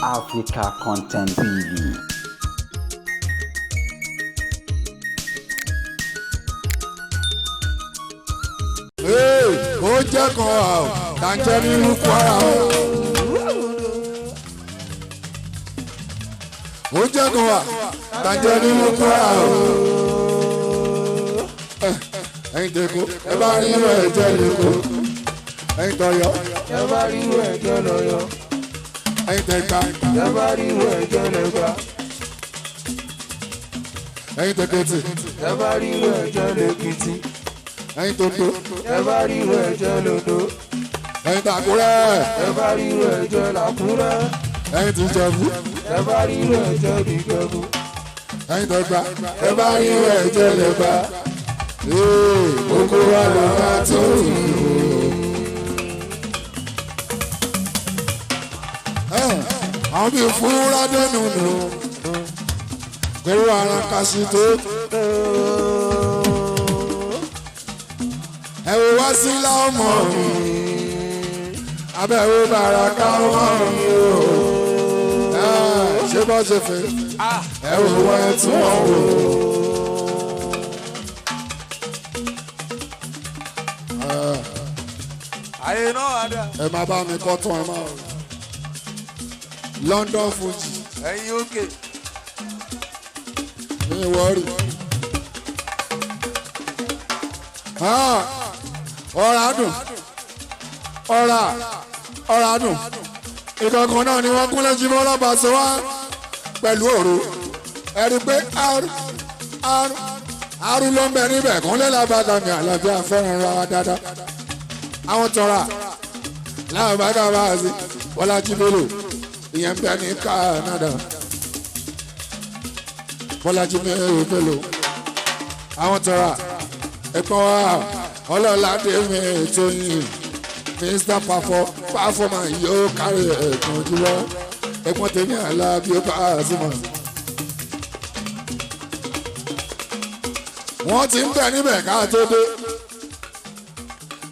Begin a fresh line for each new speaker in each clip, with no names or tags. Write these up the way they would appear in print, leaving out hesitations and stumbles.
Africa Content TV.
Ó jẹ́ kan ọ̀ tàǹjẹ́ nínú Kwara o. Ó jẹ́ kan wà tàǹjẹ́ nínú Kwara o. Ẹ̀yin tèkó ẹ bá rí irú ẹ̀jẹ̀ lẹ́kọ̀ọ́. Ẹ̀yin tọ̀yọ́
Ẹ bá rí irú ẹ̀jẹ̀ lọ́yọ́.
ẹ̀yin tẹ̀gbá
Ẹ bá rí irú ẹ̀jẹ̀ lẹ́gbà.
ẹ̀yin tẹ̀kẹ̀tì
Ẹ bá rí irú ẹ̀jẹ̀ lẹ́kìtì.
ẹ̀yin tòǹtò
Ẹ bá rí irú ẹ̀jẹ̀ lódò.
ẹ̀yin tàkúrẹ́
Ẹ bá rí irú ẹ̀jẹ̀ làkúrẹ́.
ẹ̀yin tìjẹ̀bú
Ẹ bá rí irú ẹ̀jẹ̀ nìjẹ̀bú.
ẹ̀yin tẹ̀gbá ẹ bá rí irú ẹ̀jẹ̀ lẹ́gbá. Ee, oko wa ló máa tó tù. Àwọn bíi fúnra dẹnu nù pẹ̀lú ara kasi tó. Ẹ wo wá sí láọmọ mi, abẹ́wò bàrà káwọn mi o. Ṣé bá ṣe fẹ́? Ẹ wo wọ́n ẹ tún wọ́n wò.
Ayé náà wà dà.
Ẹ máa bá mi kọ́ tán ẹ máa London Fuji
Ẹ̀yin òkè.
ní wọ́ọ̀rì. Ọ̀rá dùn ọ̀rá ọ̀rá dùn ìkọ̀kan náà ni wọ́n kúnlẹ̀ jí bọ́lá bàṣẹ wá pẹ̀lú òru ẹ rí i pé àrùn àrùn àrùn ló ń bẹ níbẹ̀ kúnlẹ̀ lábàgà mi àlàáfíà fẹ́ràn ra wa dáadáa àwọn tọ́ra lábàgà bá a sí Bọ́lá Jíbélò ìyẹn ń bẹ ní Canada Bọ́lájí Bello àwọn tọ́ra ẹ̀pọ́n wa ọlọ́ládé mi ètò yìí Mr pàfọ́mà yóò kárí ẹ̀gbọ́n jùlọ ẹ̀gbọ́n tèmi àlá bí ó bá a sí mọ́. Wọ́n ti ń bẹ̀ níbẹ̀ ká tó dé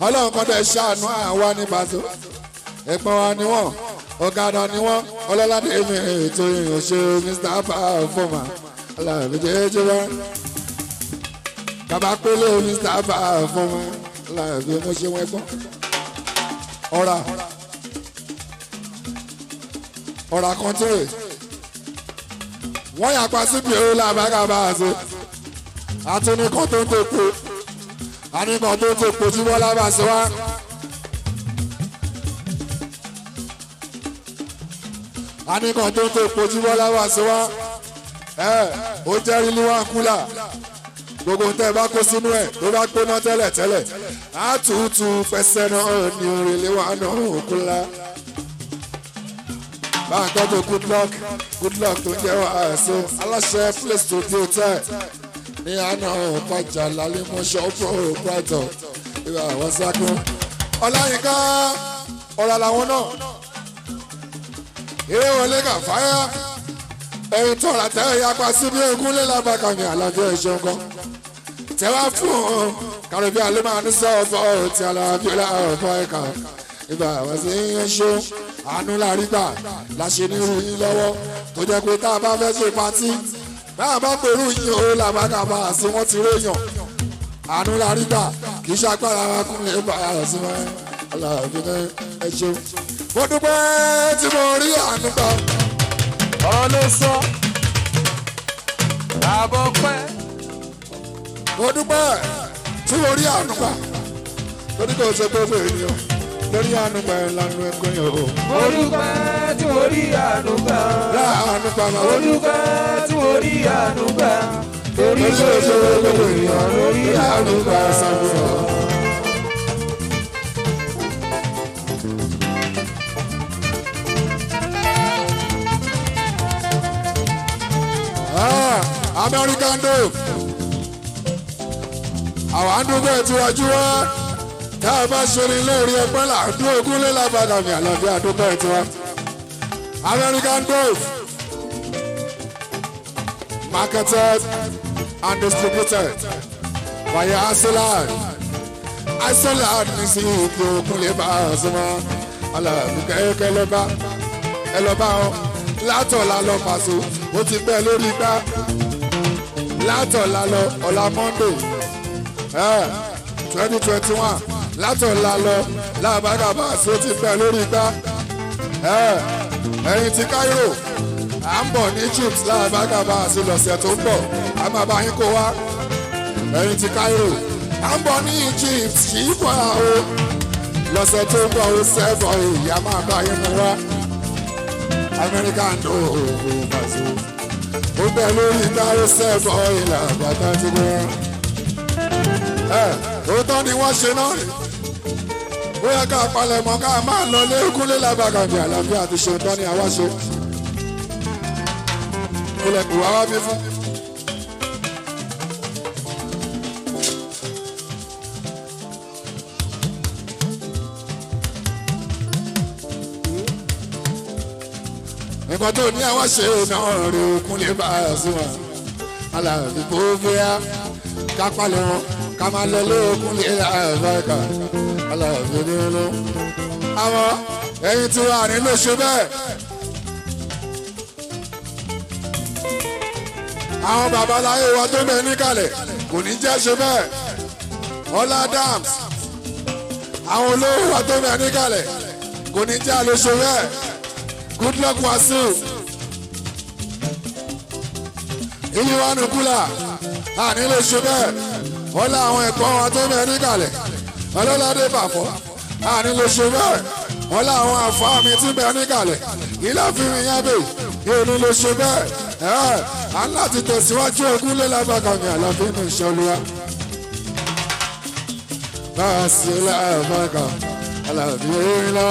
ọlọ́run kan tẹ̀ ṣàánú àwa ní pàṣẹ ẹ̀gbọ́n wa ni wọ́n ọ̀gádà ni wọ́n ọlọ́ládé mi ètò yìí ò ṣe Mr pàfọ́mà aláàbí jẹjẹ wá bàbá pélé Mr pàfọ́mà aláàbí mo ṣe wọn ẹ̀gbọ́n ọ̀rà ọ̀rà kan tó rè wọ́n yàpa síbi òun làbágàbà àti àtúnikàn tó ń tèpo àníkàn tó ń tèpo tí wọ́n lábà sí wá. Àníkàn tó ń tèpo tí wọ́n lábà sí wá. Ẹ ó jẹ́ rílí wá kúlà gbogbo tẹ́ ẹ bá kó sínú ẹ̀ tó bá gbóná tẹ́lẹ̀ tẹ́lẹ̀ á tútù pẹ́sẹ́ náà ní orílẹ̀ wà náà kúlà. Bá a tọ́jú good luck good luck tó jẹ́ wàásù aláṣẹ place to be hotel ní àná ọ̀pájà lálẹ́mọ̀ṣọ́ proprietor ìwà àwọn sákún. Ọláyínká ọ̀rọ̀ làwọn náà eré wọlé kà fáyà ẹ̀yìn tọ́ra tẹ́ ẹ̀yà pa sí bí ogún lé lábàkàmì àlàáfíà ẹ̀ṣẹ̀ kan tẹ́wá fún un kàròbí alẹ́ máa ní sọ́ọ̀fọ́ ti àlàáfíà ọ̀fọ́ ẹ̀ka ìgbà àwọn sí ń ṣe àánú lárí gbà láṣẹ ní irú yín lọ́wọ́ tó jẹ́ pé tá a bá fẹ́ ṣe patí bá a bá pẹ̀lú yín o làbàkàbà sí wọ́n ti réyàn àánú lárí gbà kì í ṣe agbára wa kúnlẹ̀ bá a sí wọn àlàáfíà ẹ ṣeun. Mo dúpẹ́ tí mo rí àánú gbà.
Ọ̀rọ̀ ló sọ. Àbọ̀ pẹ́.
Mo dúpẹ́ tí mo rí àánú gbà lórí kò ṣe gbogbo ènìyàn lórí àánú gbà ìlànà ẹ̀kọ́ yẹn o.
Mo dúpẹ́ tí mo rí àánú gbà.
Láàánú gbà máa
Mo dúpẹ́ tí mo rí àánú gbà. Torí
lórí
kò
kò
ṣe
ṣe
gbogbo
gbogbo
ènìyàn
ènìyàn
lórí
lórí
àánú
àánú
gbà.
gbà sàmúlò. American Dove àwọn àdúgbò ìtúwájú wá tá a bá ṣe ní lórí ẹgbẹ́ là ń dún ogún lé lábàdàmì àlàáfíà àdúgbò ìtiwá American Dove marketed and distributed by Isoland Isoland ní sí ipò òkun lè bá a sọmọ aláàbí kẹ́kẹ́ lọ́ba ẹ lọ́ba ọ Látọ̀la lọ Pàṣọ, ó ti pẹ́ lórí igbá. Látọ̀la lọ ọ̀la Monday 2021. Látọ̀la lọ lábàgà Pàṣọ ti pẹ́ lórí igbá. Ẹ̀yin ti Cairo, à ń bọ̀ ní Egypt lábàgà Pàṣọ lọ́sẹ̀ tó ń bọ̀, a máa bá yín kó wá. Ẹ̀yin ti Cairo, à ń bọ̀ ní Egypt kì í bọ̀ o. Lọ́sẹ̀ tó ń bọ̀ ó sẹ́fọ̀ ìyá máa bá yín mú wá. Amẹ́ríkà ń dùn òun Pàṣọ. Ó bẹ lórí táyé sẹ́fọ̀ ìlà bàtà ti gbọ́. Òótọ́ ni wọ́n ṣe náà rí. Bóyá ká palẹ̀mọ́ ká máa lọ lérúkúlé lábàkàbí àlàáfíà àti ṣe tán ni àwa ṣe. Ilẹ̀kùn wá wá bí fún. Nǹkan tó ní àwọn ṣe náà rí Kúnlé Pasuma. Aláàbí kò fẹ́ ká palẹ̀ wọn ká máa lọ lóòkúnlé láàbàkà. Aláàbí nínú. Àwọn ẹyin tí wàá nílò ṣe bẹ́ẹ̀. Àwọn babaláyé wa tó bẹ níkàlẹ̀ kò ní jẹ́ ṣe bẹ́ẹ̀. Ọlá Adams. Àwọn olówó wa tó bẹ níkàlẹ̀ kò ní jẹ́ àlóṣe bẹ́ẹ̀. Good luck Wasu. Ìlú Kula àní lè ṣe bẹ́ẹ̀. Wọ́n lá àwọn ẹ̀kọ́ wọn tó bẹ níkàlẹ̀. Ọlọ́ládé Bàfọ́ àní lè ṣe bẹ́ẹ̀. Wọ́n lá àwọn àfọ́ mi tí bẹ níkàlẹ̀. Ìlàfíìmù Yábè yóò lè ṣe bẹ́ẹ̀. À ń láti tẹ̀síwájú ogún lé lábàkàmì àlàfíìmù ìṣọlúwa. Bá a sì lábàkà àlàfíìmù ńlá.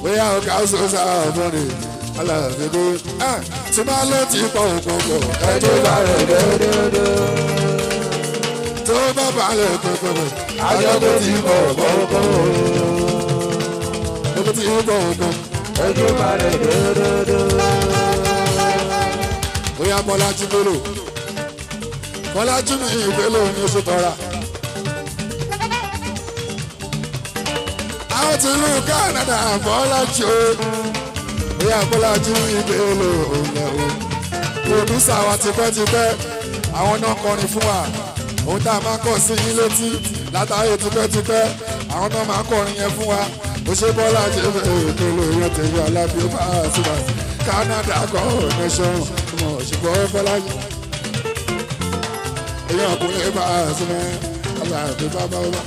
Bóyá ọkà ṣoṣà ọ̀bọ̀nì aláàbẹ̀dẹ tí máa ló ti pọ̀ pọ̀pọ̀ ẹjọ́ bá rẹ̀ dẹ́dẹ́dẹ́ tó bá balẹ̀ pọ̀pọ̀ àjọ tó ti pọ̀ pọ̀pọ̀ tó ti pọ̀ pọ̀
ẹjọ́ bá rẹ̀ dẹ́dẹ́dẹ́.
Bóyá Bọ́lájí Bello Bọ́lájí mi Bello ní oṣù tọ́ra. Àwọn ti lù Canada Bọ́lájí o. Bóyá Bọ́lájí Bello òǹlẹ̀ o. Pòdúsà wa tipẹ́tipẹ́ àwọn náà kọrin fún wa. Òun tá a máa kọ̀ sí yín létí látàrí tipẹ́tipẹ́ àwọn náà máa kọrin yẹn fún wa. Ó ṣe Bọ́lájí Bello yẹn tẹ̀lé Alábí Pasuma. Canada connection ọmọ òṣùpọ̀ Bọ́lájí. Èèyàn ọkùnrin bá a sọ fún Alábí bàbá wa.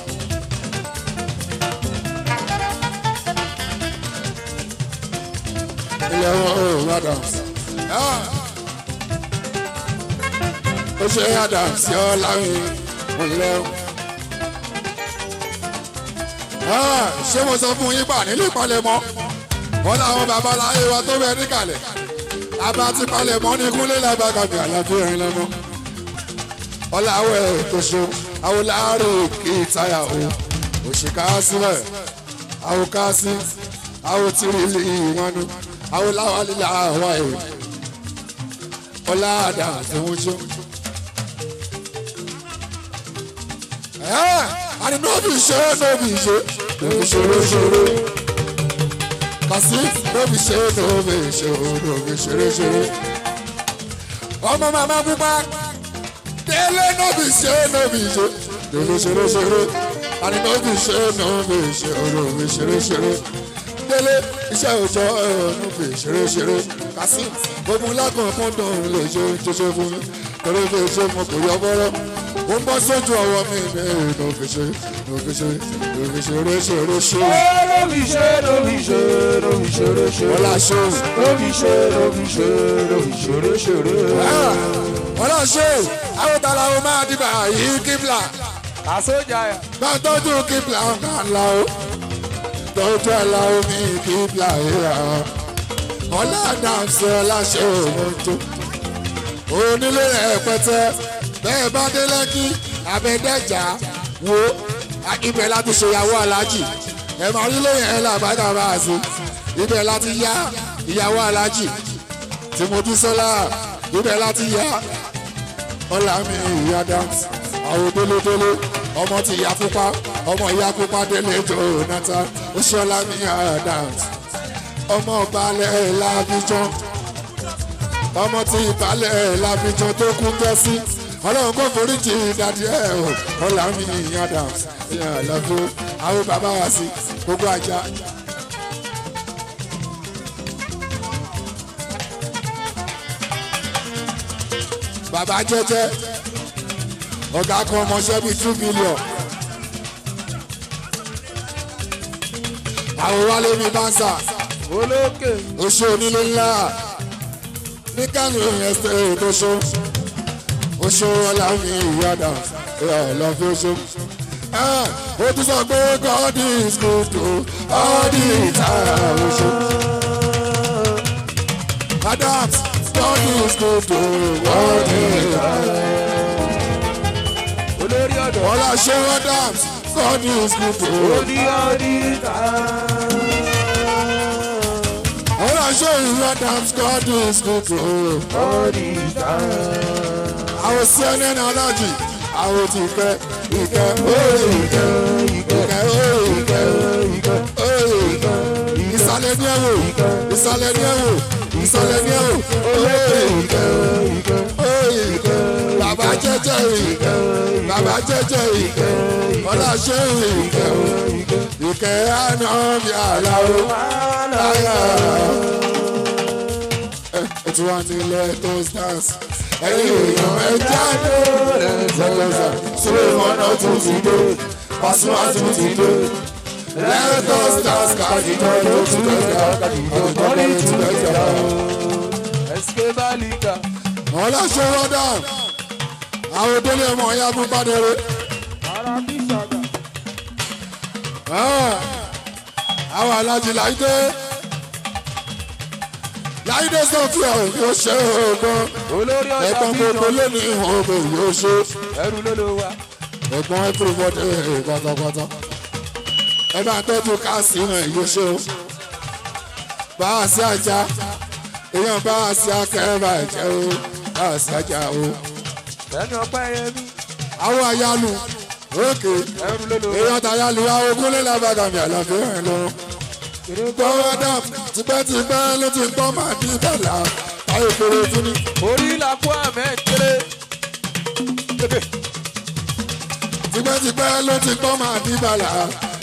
Ilé wọn ò Adams. Ó ṣe Adams yọ láwìn òǹlẹ́wọ̀n. Ṣé mo sọ fún yín pa nílé ìpalẹ̀mọ́? Wọ́n láwọn babaláyé wa tó bẹ níkàlẹ̀. Abá ti palẹ̀mọ́ ní Kúnlé lábàkàbí àlàáfíà ẹ̀rín lọ́mọ. Ọláwẹ̀ tó ṣe àwòláàrò kì í táyà o. Òṣìkà sílẹ̀, àwòká sí, àwòtírìlì ìwánu, àwòláwálìlà àwa èrò. Ọlá Adams ń ṣe. Àní nóbì ṣe nóbì ṣe nóbì ṣeré ṣeré. Kàsí nóbì ṣe nóbì ṣe nóbì ṣeré ṣeré. Ọmọ màmá pupa délé nóbì ṣe nóbì ṣe nóbì ṣeré ṣeré. Àní nóbì ṣe nóbì ṣe nóbì ṣeré ṣeré. Délé iṣẹ́ òòjọ́ nóbì ṣeré ṣeré. Kàsí gbogbo lákòókò dùn lè ṣe ṣe fún mi. Torí fi ṣe mo kò yọ bọ́rọ́. Ó ń bọ́ sójú ọwọ́ mi ní nóbì ṣe nóbì ṣe nóbì ṣeré ṣeré ṣe.
Lóbi ṣe lóbi ṣe lóbi ṣeré ṣeré.
Ọlá ṣe o.
Lóbi ṣe lóbi ṣe lóbi ṣeré ṣeré.
Ọlá ṣe o. Àwọn tààlà o máa dìbà yìí kíbla.
Àsójà yà.
Bá a tọ́jú kíbla ọ̀gá ńlá o. Tọ́jú ẹ̀la omi kíbla ìhà. Ọlá Adams ọlá ṣe òun tó. Onílé rẹ̀ pẹ́tẹ́. Bẹ́ẹ̀ bá dé Lẹ́kí, Abẹ́dẹ́jà wo ibẹ̀ láti ṣèyàwó Aláàjì. Ẹ máa rí lóyún ẹ̀ làbàdà bá a sí. Ibẹ̀ láti yá ìyàwó Aláàjì. Tìmọ̀túsọ́lá ibẹ̀ láti yá Ọlámi ìyá Adams. Àwọn délédélé ọmọ ti ìyá pupa ọmọ ìyá pupa délé Jonathan. Ó ṣe Ọlámi Adams. Ọmọ balẹ̀ lábíjọ́. Ọmọ tí ìbálẹ̀ lábíjọ́ tó kú tẹ́ sí. Ọlọ́run kò foríjì dàdí ẹ̀ o. Ọlámi Adams èèyàn lọ́dún. Àwọn bàbá wa sí gbogbo àjà. Bàbá jẹ́jẹ́ ọ̀gá kan ọmọọṣẹ́ bíi 2 million. Àwọn wálé mi bá ń sà
Olókè.
Oṣù onílé ńlá ní Kánò ẹsẹ̀ tó ṣó oṣù ọlámi ìyáda lọ́fi oṣù. Ó tún sọ pé God is good o all the time oṣù. Adams, God is good o all the time.
Olórí ọ̀dọ́.
Ọlá ṣe Adams, God is good o.
Orí ọdí ta.
Ọlá ṣe Adams, God is good o.
Ọdí ta.
Àwọn CNN alájì, àwọn ti ìkẹ́ ìkẹ́ òye ìkẹ́ ìkẹ́ òye ìkẹ́ òye ìkẹ́. Ìsàlẹ̀ ní ẹ̀wò, ìsàlẹ̀ ní ẹ̀wò, ìsàlẹ̀ ní ẹ̀wò, òye ìkẹ́ òye ìkẹ́. Bàbá jẹ́jẹ́ ìkẹ́, bàbá jẹ́jẹ́ ìkẹ́, ọlá ṣe ìkẹ́ ìkẹ́ àná bí àlàó láyà. Ètò wa ní let us dance. Ẹ̀yin èèyàn ẹ jáde. Lẹ́tọ̀ọ̀sà Sulemọ́nà tún ti dé. Pasuma tún ti dé. Let us dance kájíjọ́ ló tún tẹ̀sà. Kájíjọ́ ló tún tẹ̀sà.
Ẹ̀sìké Bálíkà.
Ọlọ́ṣẹ́ rọ́dà. Àwọn délé ọmọ ìyá fún Bádẹ́rẹ́.
Ara bí sàgà.
Àwọn alájí Láìdé. Láìdé Sọ́fíà yóò ṣe é gan.
Olórí ọ̀dọ́
Ẹ̀gbọ́n gbogbo
bíjọ.
lónìí ògbò yóò ṣe.
Ẹrù ló ló wa.
Ẹ̀gbọ́n everybody pátápátá. Ẹ bá tọ́jú káàsì rẹ̀ yóò ṣe o. Bá a sí ajá, èèyàn bá a sí akẹ́rẹ́ ẹ̀jẹ̀ o, bá a sí ajá o.
Ẹni ọpẹ́ yẹn mi.
Àwọn àyálù, òkè,
Ẹrù ló ló wa.
èèyàn tàyálù àwọn ogúnlé lábàgàmì àlàfé rẹ̀ lọ. Gbọ́dọ̀ tipẹ́tipẹ́ ló ti gbọ́ máa di bàlá, táyé kéré tún ní.
Orí la kó àmẹ́ kéré.
Tipẹ́tipẹ́ ló ti gbọ́ máa di bàlá,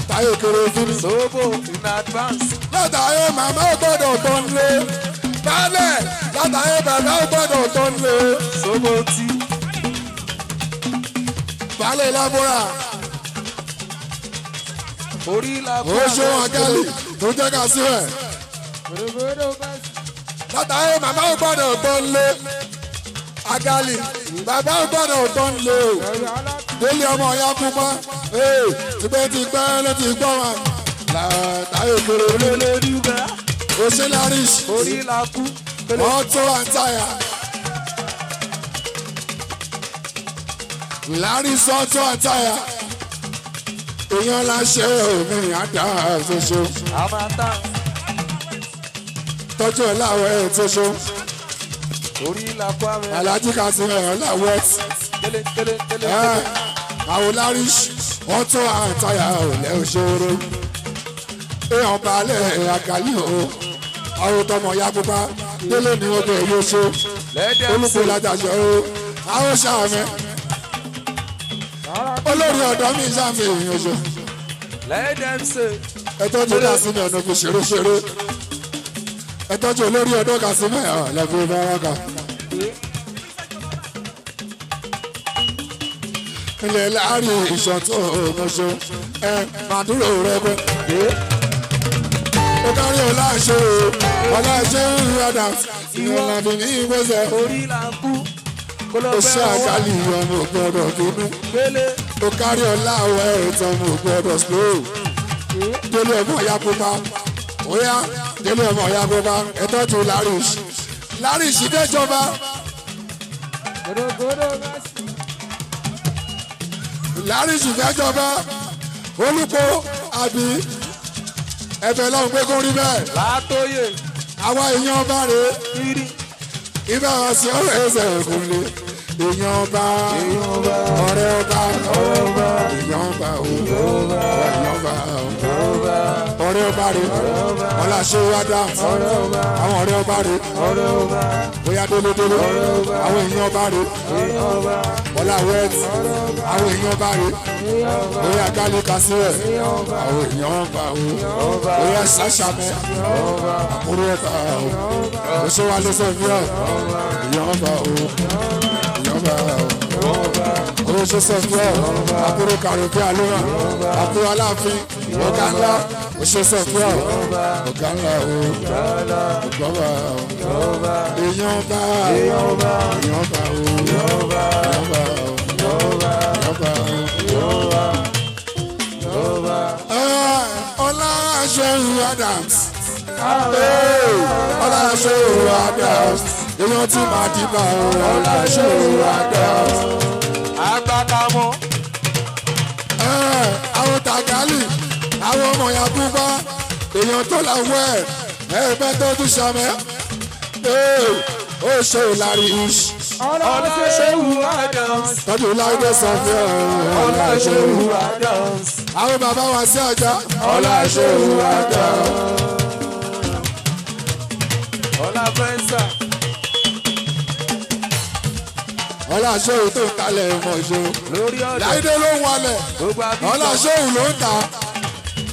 táyé kéré tún ní.
Sóbò in advance.
Látàyè màmá ò gbọ́dọ̀ tó ń lé baálẹ̀, látàyè bàbá ò gbọ́dọ̀ tó ń lé.
Sóbò tí.
Baálẹ̀ lábúrà.
Orí la kó
Ó ṣe wọn gálì tó jẹ́ ká sí rẹ̀.
Gbèrègbèrè bá sí.
Látàyè màmá ò gbọ́dọ̀ tó ń lé agali, bàbá ò gbọ́dọ̀ tó ń lé o. Délé ọmọ ọ̀yá pupa tipẹ́tipẹ́ ló ti gbọ́ wọn látàyè kéré.
Olólórí bá.
Ó ṣe láríṣ.
Orí la kú.
Auto and tire. Larry's Auto and Tire. Èèyàn la ṣe omi àdá ṣoṣo.
Àmàtà.
Tọ́jú ẹ̀ láwọ̀ ẹ̀ ṣoṣo.
Orí la kó àmẹ́.
Alhaji Kasim ẹ̀ láwọ̀ ẹ̀.
Tẹ́lẹ̀ tẹ́lẹ̀ tẹ́lẹ̀.
Àwọn Larry's Auto and Tire ò lẹ́ òṣòro. Èèyàn balẹ̀ àkàlì o. Àwọn tọmọ ya pupa délé ní odò èyí oṣù.
Lẹ́dẹ̀
Olùkọ́ lájàṣọ o. Àwọn ṣàmì. Olórí ọ̀dọ́ mi ṣàmì ìrìn oṣù.
Lẹ́dẹ̀ ń ṣe.
Ẹ tọ́jú Kásímẹ̀ ọ̀nà kò ṣeré ṣeré. Ẹ tọ́jú olórí ọ̀dọ́ Kásímẹ̀ lẹ́fún báràkà. Ilẹ̀ láàrin ìṣàn tó mọṣọ ẹ màdúró rẹ pẹ́. Ó kárí ọláṣẹ o, ọláṣẹ Adams ìwọ̀n làbí ní ìgbésẹ̀.
Orí la kú. Kó lọ
Ó ṣe
bẹ́ẹ̀ wá.
àjálù ọmọ gbọ́dọ̀ bínú.
Gbélé.
Ó kárí ọlá àwọn ẹ̀ẹ́dọ̀ ọmọ gbọ́dọ̀ slow. Délé ọmọ ìyá pupa, óyá délé ọmọ ìyá pupa, ẹ tọ́jú Larish. Larish déjọba.
Gbèrègbèrè bá sí.
Larish déjọba. Olùkọ́ àbí ẹ̀fẹ̀ lọ́hùn pé kó rí bẹ́ẹ̀.
Látòyè.
Àwa èèyàn ọba rèé.
Kiri.
Ibà wá sí ọ̀rẹ́ ẹsẹ̀ ògùnlé. Èèyàn ọba, ọ̀rẹ́ ọba, èèyàn ọba o, èèyàn ọba o, Ọ̀rẹ́ ọba rè, Ọláṣẹ́wó Adams, àwọn ọ̀rẹ́ ọba rè, bóyá délé-délé, àwọn èèyàn ọba rè, Ọlá Wet, àwọn èèyàn ọba rè, bóyá Gálí Kásíwẹ̀, àwọn èèyàn ọba o, bóyá Sàṣàmẹ́, àbúrò ọba o, Oṣó wa ló sọ fún ọ, èèyàn ọba o, èèyàn ọba o. Oṣó sọ fún ọ, àbúrò kàròkè àlóhàn, àbúrò aláàfin, ọ̀gá ńlá, oṣó sọ fún ọ, ọ̀gá ńlá o, ọ̀gá ọba o, èèyàn ọba, èèyàn ọba o, èèyàn ọba o, èèyàn ọba o. Ọláṣẹ́hùn Adams, Ọláṣẹ́hùn Adams, èèyàn tí màá dìbà o, Ọláṣẹ́hùn Adams.
Agbákamọ́.
Àwọn tàgálì, àwọn ọmọ ya kúbá, èèyàn tó làwọ̀ ẹ̀ ẹ̀ẹ́dẹ́ tó tún ṣàmẹ́, ó ṣe ìlàrí ish.
Ọláṣẹ́wù Adams.
Tọ́jú láìdé sọ fún ẹ.
Ọláṣẹ́wù Adams.
Àwọn bàbá wa sí àjà. Ọláṣẹ́wù Adams.
Ọlá Fẹ́ńsà.
Ọláṣẹ́wù tó ń talẹ̀ mọ̀ ṣe.
Lórí ọ̀dọ̀.
Láìdé ló ń wọlẹ̀.
Gbogbo àbíkọ́.
Ọláṣẹ́wù ló ń ta.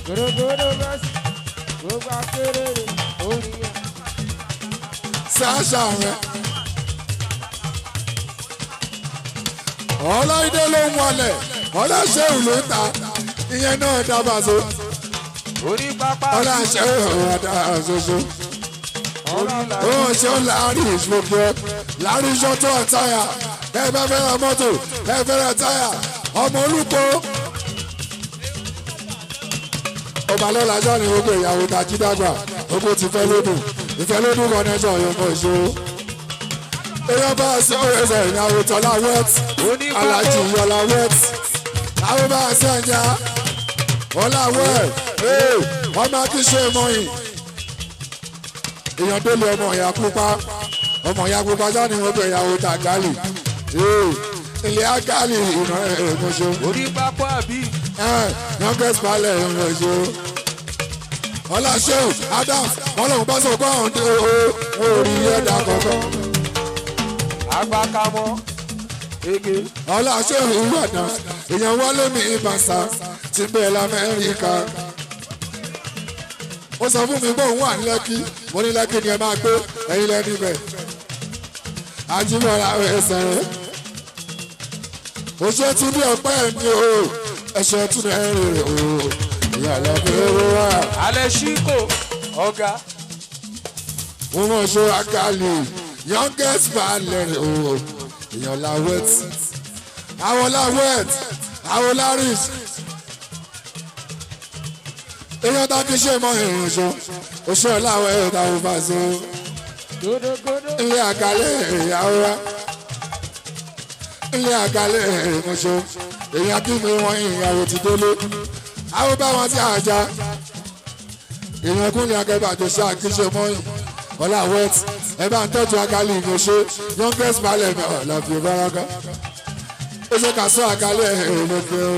Gbogbo bẹ́sì, gbogbo akérèrè, orí ẹ̀.
Sáṣà rẹ̀. Ọláìdé ló ń wọlẹ̀. Ọláṣẹ́wù ló ń ta. Ìyẹn náà dábàá so.
Orí pápá.
Ọláṣẹ́wù dábàá soso.
Orí là.
Ó ṣe ń láàrin ìṣòkè láàrin iṣan tó ń táyà. Ẹ bá fẹ́ ra mọ́tò, ẹ fẹ́ ra táyà. Ọmọ olúkọ. Ọba lọ́la ṣáà ni gbogbo ìyàwó tají dàgbà. Ogun ti fẹ́ lódùn. Ìfẹ́ lódùn connection yóò mọ̀ ṣó. Èèyàn bá a ṣe ọ̀rẹ́sẹ̀ ìyàwó tọ́lá wet.
Oní pápá.
Alájì yọlá wet. Àwọn bá a ṣe ẹ̀yà. Ọlá wet. Ọmọ akíṣe mọ́yìn. Èèyàn délé ọmọ ìyá pupa. Ọmọ ìyá pupa ṣáà ni gbogbo ìyàwó tàgálì. Ilé àgálì ìran ẹ̀ẹ́dẹ́gbọ̀ṣọ́
Orí pápá àbí.
Youngest balẹ̀ ìrìnàjò. Ọláṣẹ́hùn Adams wọn lòun bá sọ pé àwọn dé o wọn ò rí ẹ̀dá kankan.
Agbákamọ́. Ege.
Ọláṣẹ́hùn Adams èèyàn wálé mi ìbàṣà ti bẹ́ẹ̀ lamẹ́ríkà. Ó sọ fún mi pé òun wà ní Lẹ́kí, mo ní Lẹ́kí ni ẹ máa gbé ẹ̀yin lẹ́ni bẹ̀. Ajímọ̀ra ẹsẹ̀ rẹ̀. Oṣù tún bí ọpẹ́ mi o, ẹ̀ṣẹ̀ tún ẹ̀rìn rẹ̀ o, ìyá lọ́pẹ́ wá.
Alẹ́ Ṣíkò. Ọ̀gá.
Wọ́n mọ̀ ṣe àkàlù youngest balẹ̀ o, èèyàn la wet. Àwọn la wet, àwọn la rich. Èèyàn tá kí ṣe mọ èèyàn ṣo, oṣù ọ̀làwọ̀ ẹ̀rọ táwọn bá so.
Gódógódó,
Ilé àkàlẹ̀ ìyàwó wa. Ilé àkàlẹ̀ èèyàn ṣo, èèyàn kí mi wọ́n ìyàwó ti délé. Àwọn bá wọn sí àjà. Èèyàn kúnlẹ̀ akẹ́bà tó ṣe àkíṣe mọ́yìn. Ọlá wet, ẹ bá ń tọ́jú akálí ìgbésẹ̀ youngest balẹ̀ mi ọ̀làfíà báraka. Ó ṣe kà sọ àkálẹ̀ èèyàn pé o.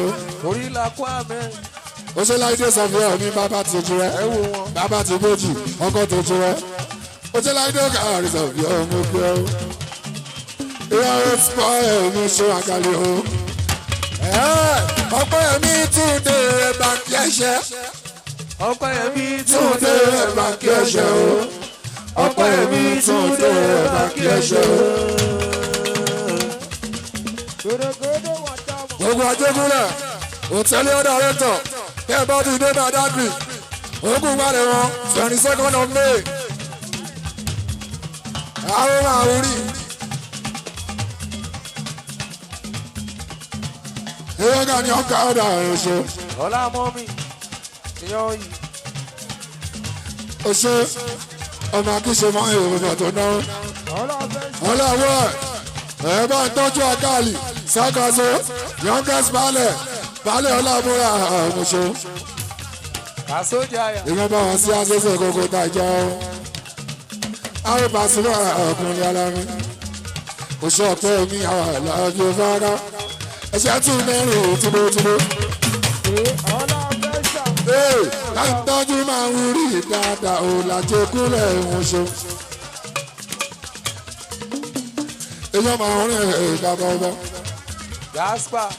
Orí la kó àmẹ́.
Ó ṣe láìdé sọ fún ẹ ní bàbá tuntun rẹ.
Ẹ wo wọn.
Bàbá ti bójì, ọkọ tuntun rẹ. Ó ṣe láìdé kàrí sọ fún ọmọ pé o. Ìyá ó ti pọ̀ ẹ̀mí ṣe àkálẹ̀ o. Ọpẹ́ mi tún dé ẹ̀ bá kí ẹ ṣe.
Ọpẹ́ mi
Tún dé ẹ̀ bá kí ẹ ṣe o. Ọpẹ́ mi tún dé ẹ̀ bá kí ẹ ṣe o.
gódógódó wọ́n tọ́mọ̀.
Gbogbo ajégúnlẹ̀ òtẹ́lẹ̀ ọ̀dà rẹ̀tọ̀ bí ẹ bá ti dé Badagry ogun balẹ̀ wọn 22nd of May. Àwọn máa wúrí. Èèyàn kan ní ọkà ọ̀dà ẹ̀ṣọ́.
Ọlá mọ́mí. Ìyàn yìí.
Oṣù ọmọ akíṣe mọ́ èrò tó náwó.
Ọlá Fẹ́ńsà,
Ọlọ́wọ́ ẹ̀ bá ń tọ́jú àkàlì sákàtó youngest balẹ̀ balẹ̀ ọlámúra ọ̀mọ̀ṣọ́.
Kàsójà yà.
Ìyẹn bá wọn sí aṣojú gbogbo tàjọ. Àwọn pàṣípà ọkùnrin alámi. Oṣù ọ̀pẹ mi àwọn àlàáfíà fara. Ẹ̀ṣẹ̀ tún mẹ́rin túbótúbó.
Ọlá Fẹ́ńsà,
Láńtọ́jú máa ń rí dáadáa ò làjẹ kúlẹ̀ ìwọ̀n ṣe. Èèyàn máa ń rìn bàbá ọba.
Gaspar.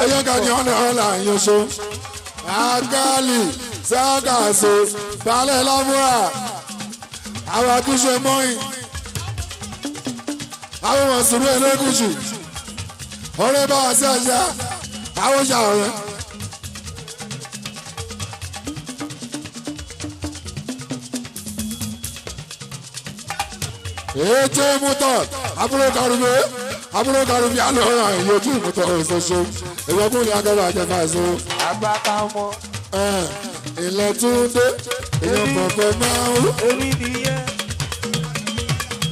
Èèyàn ga ni ọ̀nà ọ̀la ìyẹn ṣe. Àgálì Ságàsó Balẹ̀ Lámúrà. Àwọn akúṣe mọ́yìn. Àwọn mọ̀sùlùmí ẹlẹ́gùsù. Ọ̀rẹ́ bá wa sí àṣà. Àwọn ṣàwọ̀rẹ́. Ètò ìmútọ̀ àbúrò karùnún àbúrò karùnún àlọ́run àìyójú ìmútọ̀ òṣoṣo ìwọ́kùnrin akẹ́kọ̀ọ́ àjẹfà ẹ̀ṣọ́.
Agbáka mọ.
Ilẹ̀ Túndé èèyàn kọ̀ọ̀kan máa ń rú.
Èmi nìyẹn.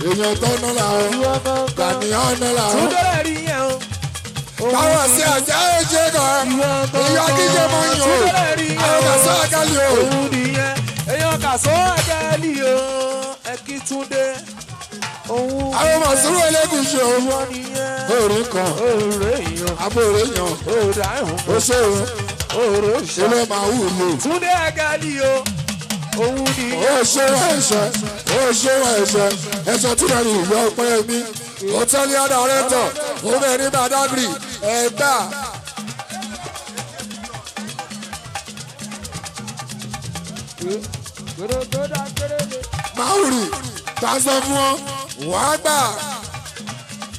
Èèyàn tó ná làwọn
Ìwọ gangan.
gàníyàn ná làwọn.
Túndé rẹ̀ rí yẹn o.
Báwo sí àjẹ́ òjé kan? Ìyá kíjẹ́ mọ́ yín o.
Túndé rẹ̀ rí yẹn o.
Àwọn kàṣọ́ àgálì o.
Òun nìyẹn. Èèyàn kàṣọ́ àgálì o. Ẹ kí Túndé. Òun
Àwọn mọ̀sùrù elégùsì o.
ìwọ nìyẹn.
Òòrè kan,
Òòrè èèyàn.
abóòrè yan,
Òòrè àìhùn.
ó ṣòro,
Òòrè òṣà.
ilé máa wù mí.
Túndé àgálì o. Òun nìyẹn.
Ó ṣòro ẹ̀ṣẹ̀, ó ṣòro ẹ̀ṣẹ̀, ẹ̀ṣẹ̀ tí wọ́n rí ìyá ọpẹ́ mi. Hòtẹ́ẹ̀lì ọ̀dà rẹ́tọ̀, ó bẹ̀ ní Badagry, ẹ̀gbá.
Gòdògòdò akérèdé.
Máwùrì, ta sọ fún ọ, wàá gbà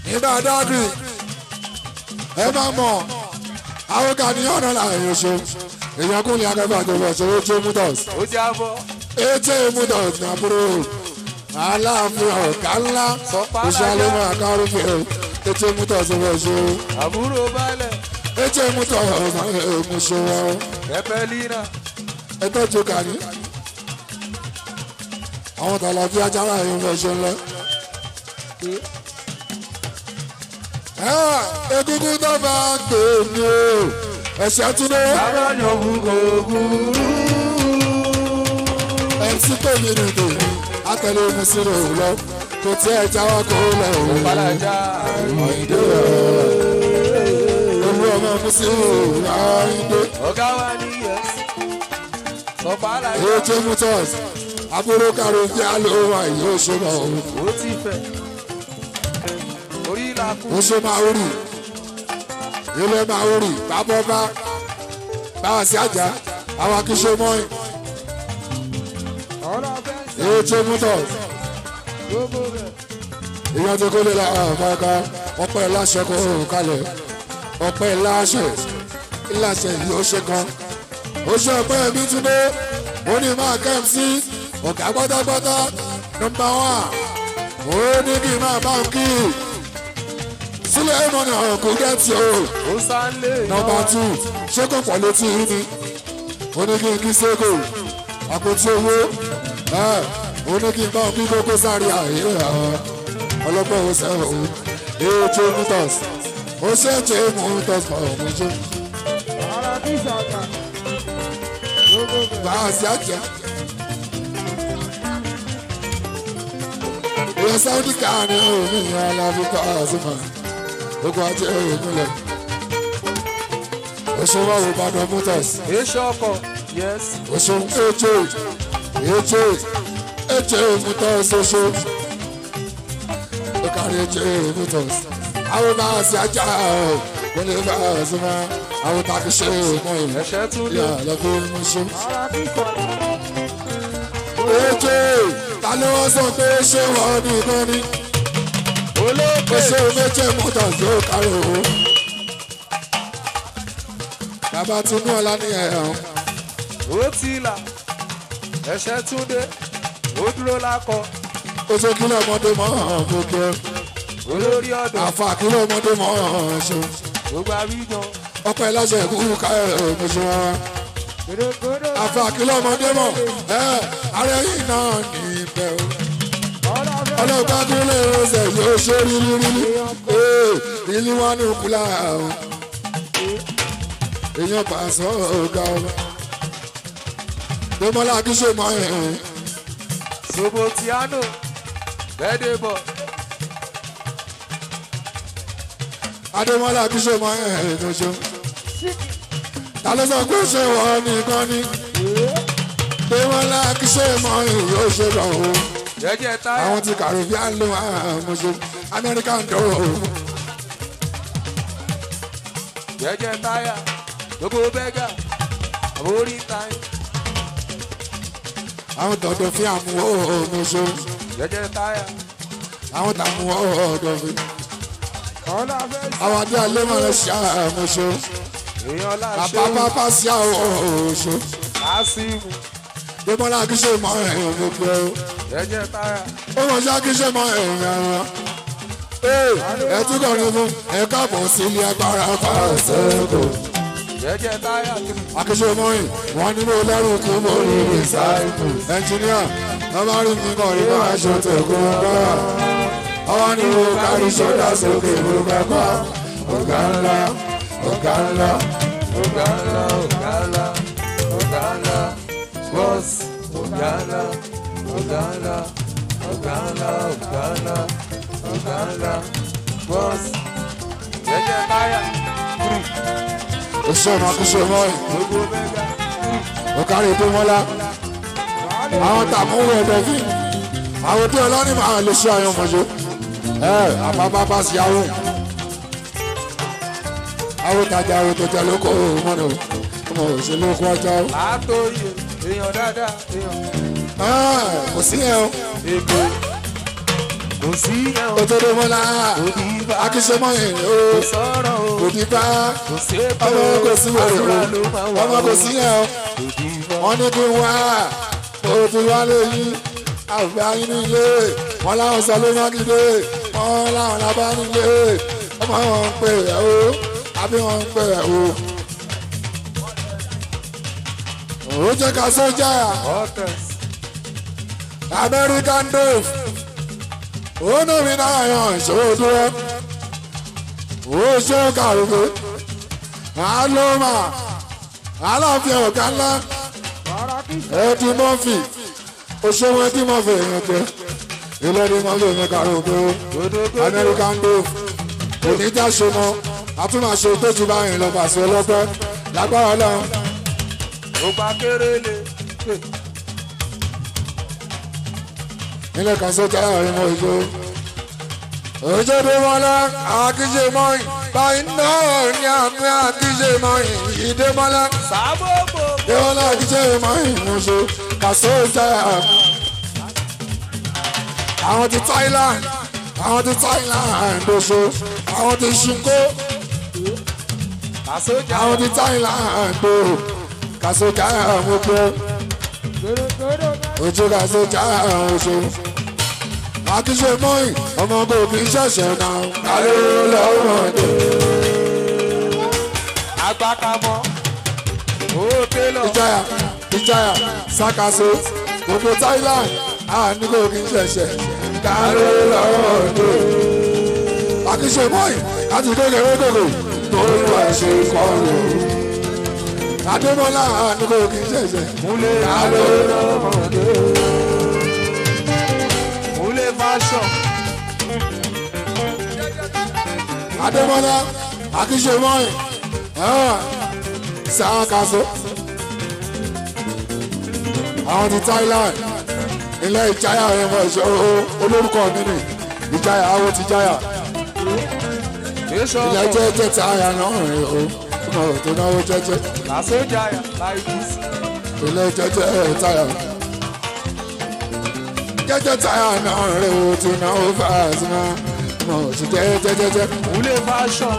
ní Badagry. Ẹ má mọ̀, àwọn kan ní ọ̀nà làwọn oṣù. Èèyàn kúnlẹ̀ akẹ́kọ̀ọ́ àjọyọ̀ ṣòro tó mú tọ̀sí.
Ó jábọ́.
Ete mudos na bro aláàfin ọ̀gá ńlá ìṣàlẹ̀ akárùfẹ́ ete mudos ọ̀ṣọ́
Àbúrò balẹ̀.
ete mudos ọ̀ṣọ́
Pẹpẹlínà.
ẹgbẹ́ tó kà ní. Àwọn tàlà fi ajára yìí ń fẹsẹ̀ ńlẹ̀. Egungun tó bá ń pè mí o ẹ̀ṣẹ̀ túnde
Bàbá yàn fún kò burú.
MC tèmi ní tèmi àtẹlẹ musiro lọ kò tí ẹ jáwọ́ kó lọ òun.
Balaja.
Olú ọmọ Musiliu Ayinde.
Ọ̀gá wa ní yẹn. Sọ̀pàlàjà.
Ètò Mutos, àbúrò karùn-ún fi àlọ́ wa yóò ṣe mọ̀ ọ́.
Ó ti fẹ̀. Orí la kú.
Ó ṣe máa rì. Ilé máa rì. Bábọ́bá. Báwa sí àjà. Àwọn akíṣe mọ́yìn.
Ọ̀rọ̀ fẹ́ sọ
Ètò Mutos,
gbogbo rẹ̀.
ìyá tó kólé la ọ̀fọ̀ọ́ká. Ọpẹ́ láṣẹ kó kalẹ̀. Ọpẹ́ láṣẹ. Láṣẹ yóò ṣe kan. Ó ṣe ọpẹ́ mi túndé. Ó ní máa kẹ́m sí. Ọ̀gá pátápátá. Nọmba wán. Ó ní kí n máa bá ń kí. Sílẹ̀ mọ̀nà kò gẹ́tì o.
Ó sá ń lé.
Nọmba tù. Ṣé kò pọ̀ létí yín ni? Ó ní kí n kí Ségò. Àpótí owó. Ó ní kí n bá ń kí Kókó Sáré àyè ọlọ́pàá owó sẹ́wọ̀n o. Ètò Mutos. Ó ṣe ètò Mutos bọ̀ ọ̀hún ṣe.
Ọ̀rọ̀ bí sàkà. Gbogbo rẹ̀.
Bá a ṣe àjẹ́. Ìyẹn Sáúdí káàní òun ìyẹn aláfikọ́ àṣìmọ̀. Ogun ajé òun lọ. Òṣùwọ̀n wo Ìbàdàn Mutos.
Èso ọkọ̀. Yes.
Òṣùwọ̀n ètò ètò ètò Mutos oṣù. Ó kárí ètò Mutos. Àwọn bá a ṣe àjà ọ̀ kò lè bá a ṣe mọ́. Àwọn takí ṣe mọ́ ìlú.
Ẹ̀ṣẹ̀ Túndé.
Ìyá àlọ́ mú ṣe.
Ọ̀rọ̀ bí sàkà.
Ètò ta ló wọ́n sọ pé ṣé wọ́n ní iná ní?
Olóògbé.
Ṣé o méjì mọ́tò yóò kárí o? Bàbá Tinú ọlá ní ẹ̀hún.
Ó ti là. Ẹ̀ṣẹ̀ Túndé. Ó dúró lákọ.
Ó ṣe kílẹ̀ ọmọdé mọ́ ọ̀hún gbogbo.
Olórí ọ̀dọ́.
Àfà kílẹ̀ ọmọdé mọ́ ọ̀hún ṣe.
Gbogbo àbíjan.
Ọpẹ́ láṣẹ ìkúrú káyọ̀ ọ̀hún ṣe wọn.
Gòdògòdò.
Àfà kílẹ̀ ọmọdé mọ́ ẹ̀ ààrẹ yìí náà ní ibẹ̀ o.
Ọ̀rọ̀ fẹ́ sọ.
Ọlọ́pàá kúnlẹ̀ ọ̀sẹ̀ yóò ṣe rírí rírí. Ee ìlú wa ní òkúlà ọ̀hún. Èèyàn pàṣẹ ọ̀gá ọba. Dèmọ́lá kí ṣe mọ́ ẹ̀hún.
Sobotiano. Bẹ́ẹ̀dẹ̀ bọ̀.
Adémọ́lá kí ṣe mọ́ ẹ̀hún tó ṣe. Ta ló sọ pé ṣé wọ́n nìkan ni? Démọ́lá kí ṣe mọ ìyó ṣe lọ o.
Jẹ́jẹ́ táyà.
Àwọn ti Caribbean ló àmọ̀ṣe Amẹ́ríkà ń dọ̀rọ̀ o.
Jẹ́jẹ́ táyà. Gbogbo bẹ́gà. Àbórí táyà.
Àwọn tọ̀dọ̀ fi àmúwò ọmọṣe.
Jẹ́jẹ́ táyà.
Àwọn tàmúwò ọ̀dọ̀ fi.
Ọlá fẹ́
Àwọn adé alẹ́ mọ̀ lọ ṣe àmọ̀ṣe.
Èèyàn láṣẹ.
Bàbá bàbá sí àwọn ọ̀ṣọ́.
Kásímù.
Démọ́lá kí ṣe mọ ẹ̀yàn gbogbo o.
Jẹ́jẹ́ táyà.
Ó mọ̀ ṣá kí ṣe mọ ẹ̀yàn ara. Ẹ tún kọrin fún ẹ káàbọ̀ sí ilé agbára fàṣẹ́kù.
Jẹ́jẹ́ táyà.
Akíṣe mọ́yìn, wọ́n ní mo lẹ́rù kú mo rí rìsáìkù. Ẹnjìníà, wọ́n bá rí mi kàn rí máa ṣe tẹ̀kún gbá. Ọwọ́ ni mo kárí ṣọ́dá sókè mo gbàgbá. Ọ̀gá ńlá, ọ̀gá ńlá.
Ọ̀gá ńlá, ọ̀gá ńlá, ọ̀gá ńlá, bọ́ọ̀sì, ọ̀gá ńlá, ọ̀gá ńlá, ọ̀gá ńlá, ọ̀gá ńlá, ọ̀gá ńlá, bọ́ọ̀sì. Jẹ́jẹ́ táyà,
Ó ṣe ọmọ akíṣe mọ́yìn,
gbogbo bẹ́gà,
ó kárí tó mọ́lá. Àwọn tààmú wẹ̀ dọ̀fín. Àwọn tí ọlọ́ni máa lè ṣe àyàn mọ̀ṣọ́. Ẹ àbábá bá ṣe àwọn. Àwọn tajà àwọn tó jẹ lóko mọ́nà ọmọ òṣèlú kó ọjà o.
látòyè, èèyàn dáadáa, èèyàn
Kò sí yẹn o.
èkó. Kò sí yẹn o,
Òtòdó mọ́lá akíṣe mọ́yìn o.
kò sọ̀rọ̀ o,
Kò ní bá
kò sí èkó,
ọmọ kò sí wèrè
àdúrà ló
o.
máa wà
Ọmọ kò sí yẹn o.
Kò ní bá.
Wọ́n ní kí n wá òtún wá lóyún àgbà yín nílé. Wọ́n láwọn sọ ló mákindé. Wọ́n láwọn lábá nílé. Ọmọ wọn ń pè ẹ́ o. Àbí wọn ń pè ẹ́ o. Ó jẹ́ ká sójà.
Ọ̀tẹ̀s,
American Dove ó nù mí náà yan ìṣòro dúró ó ṣe kàrúkú alóma aláàfin ọ̀gá ńlá
Ọ̀rọ̀ kí
Eddie Murphy ó ṣe wọn Eddie Murphy yẹn pé ilé Eddie Murphy yẹn kàrúkú
gbódógbódó,
American Dove kò ní já ṣe mọ́ àtúnmáṣe tó ju báyìí lọ pàṣẹ ọlọ́pẹ́ lágbára Ọlọ́run.
ó pa kéré le.
Ilé kan sójà ẹ̀rín mọ́ ìjó. Òjòdè mọ́lá àkíṣe mọ́yìn. Báyìí náà ní àmì àkíṣe mọ́yìn. Ìdè mọ́lá.
Sàbòbò.
Dé mọ́lá àkíṣe mọ́yìn mọ́ṣọ́. Kàṣó ìjà. Àwọn ti Thailand. Àwọn ti Thailand lóṣù. Àwọn ti Ṣinkó.
Kàsójà.
Àwọn ti Thailand ló. Kàṣó ìjà àwọn ọmọ.
gbèrègbèrè
Ojú kàṣó ìjà àwọn oṣù. Àkíṣe mọ́yìn ọmọ kò kì í ṣẹ̀ṣẹ̀ náà. Kálí lọ́mọdé.
Agbákamọ́. Owó télọ̀.
Ìjáyà ìjáyà ṣàkàṣe gbogbo Thailand àní kò kí n ṣẹ̀ṣẹ̀ kálí lọ́mọdé. Àkíṣe mọ́yìn láti kékeré kòkò tó ń wá ṣe kọlù. Adémọ́lá àní kò kí n ṣẹ̀ṣẹ̀
Múlẹ̀
kálí lọ́mọdé.
Múlẹ̀ fashion.
Adémọ́lá àkíṣe mọ́yìn ṣàkàṣe. Àwọn ti Thailand ilé ìjáyà rẹ̀ mọ̀ ṣe olórúkọ mi nì ìjáyà àwọn ti jáyà
Èso
ilé
ọkọ̀.
jẹ́jẹ́ táyà náà rìn o ọmọ tó náwó jẹ́jẹ́
Kàsójà like this.
ilé jẹ́jẹ́ táyà jẹ́jẹ́ táyà náà rìn o tó náwó fàásì náà ọmọ òsì jẹ́jẹ́ jẹ́jẹ́.
Múlẹ̀ fashion.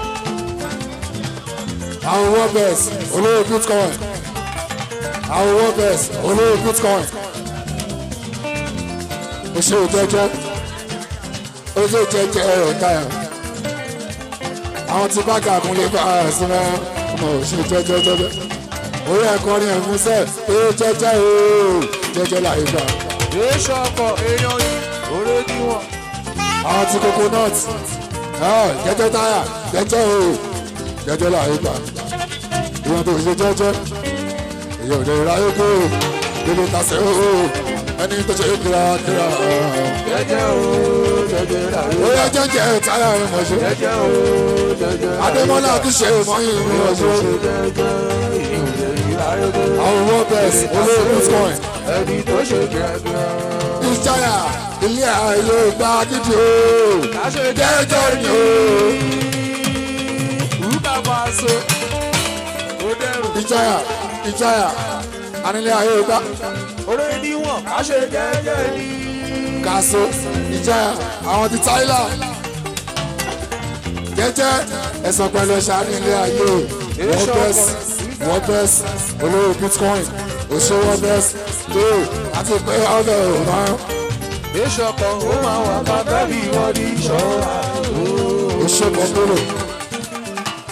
Àwọn workers olówó bitcoin àwọn workers olówó bitcoin oṣù jẹ́jẹ́ oṣù jẹ́jẹ́ ẹ̀rọ táyà àwọn tí bá gàgùn lè bá a sí wọn ọmọ oṣù jẹ́jẹ́ jẹ́jẹ́ orí ẹ̀kọ́ ni ẹ̀fún sẹ́ ẹ jẹ́jẹ́ ooo jẹ́jẹ́ láyé gbà
Èso ọkọ̀ èèyàn yìí. Oró níwọ̀n.
àwọn tí coconut jẹ́jẹ́ táyà jẹ́jẹ́ ooo jẹ́jẹ́ láyé gbà ìwọ̀n tó ṣe jẹ́jẹ́ èyí ò lè ráyé kó délé tasẹ̀ ooo ẹni tó ṣe kírakíra
Jẹ́jẹ́ o, jẹ́jẹ́ láyé.
ó yẹ jẹ́jẹ́ táyà rẹ̀ mọ̀ ṣe
Jẹ́jẹ́ o, jẹ́jẹ́ láyé.
Adémọ́lá kì í ṣe mọ́yìn mọ̀ ṣe
Jẹ́jẹ́. Mi ò lè rí arúgbó.
Àwọn world best olówó bitcoin.
Ẹni tó ṣe gẹ́gẹ́.
Ìjayà ilé ayé gba gidi o.
Ká ṣe
Jẹ́jẹ́ ni o.
Rúkà máa so. Ó dẹrù.
Ìjayà ìjayà anílé ayé gba
Orí níwọ̀n ká ṣe jẹ́jẹ́ ni.
Kàṣó ìjayà àwọn ti Táílà. Jẹ́jẹ́ ẹ̀sán pẹ̀lú ẹ̀ṣá ní ilé ayé o. World best world best olówó bitcoin òṣè world best tó àti pé ọ̀dọ̀ ọ̀rọ̀
Ìṣọ̀kan ó máa wà bàbá bí wọ́n ní ìṣọ́ra.
òṣè bọ̀dọ̀rọ̀.